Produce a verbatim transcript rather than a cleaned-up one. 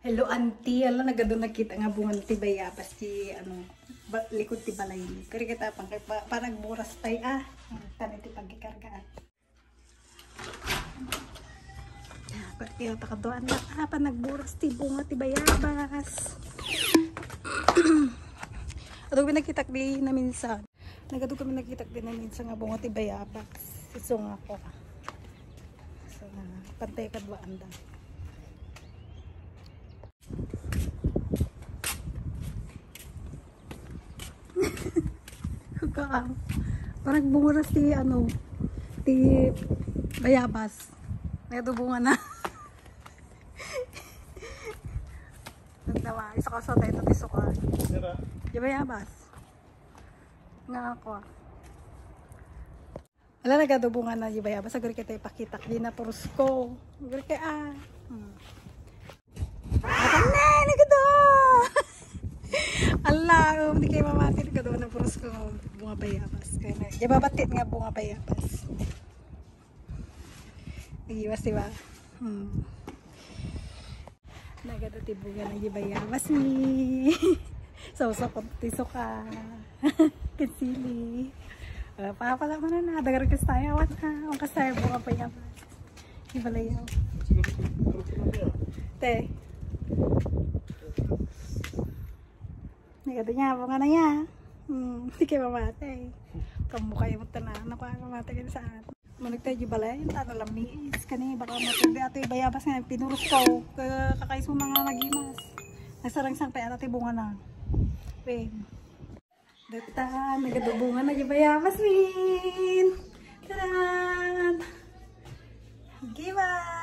Hello, auntie. Ala, nagadu nakita nga bunga ti bayabas ti, ano, ba-, likod ti balay ni. Kari kita pang kay pa, pa nagburas tay, ah. Tani ti pagkikargaan. Pati yung takaduan na, ah, pa nagburas ti bunga ti bayabas. Ato pinakitak di na minsan. Nagadu kami nakitak din na minsan nga bunga ti bayabas. Isu nga ako. So, pantay kaduaan da. Kaang. Parang bunga na si ano, ti bayabas. May bunga na. Nagdawa, isa ka sa tayo, ito ti suka. Di bayabas. Nga ako. Ala, nagadu bunga na di bayabas. Agri kita ipakitak. Di na puros ko. Agri kay, ah. Hmm. Akan na, nagadu! Ala, um, di kayo mamati. Nagadu na puros ko. Bunga bayabas. Kaya na, di babatit nga bunga bayabas. Nagiwas, di ba? Hmm. Nagadu ti bunga na di bayabas ni. Sausakot ti suka. Ken sili. Ah, papa lang mo na na. Dagar ka sa tayo. Awan ka. Ang kasaya bunga bayabas. Ibalayaw. Te. Nagadu niya, bunga na niya. Hmm, di kayo mamatay. Kamu kayo mo tanan. Naku, mamatay kayo saan? Managtay di balay, ta na lamiis. Kani, baka matindi ato yung bayabas nga, pinurus ko. Ka-, kakaiso na nga nagimas. Nagsarangsang pa yata ti bunga na. Wait. Data, nagadu bunga na di bayabas, Win. Taran! Giwa!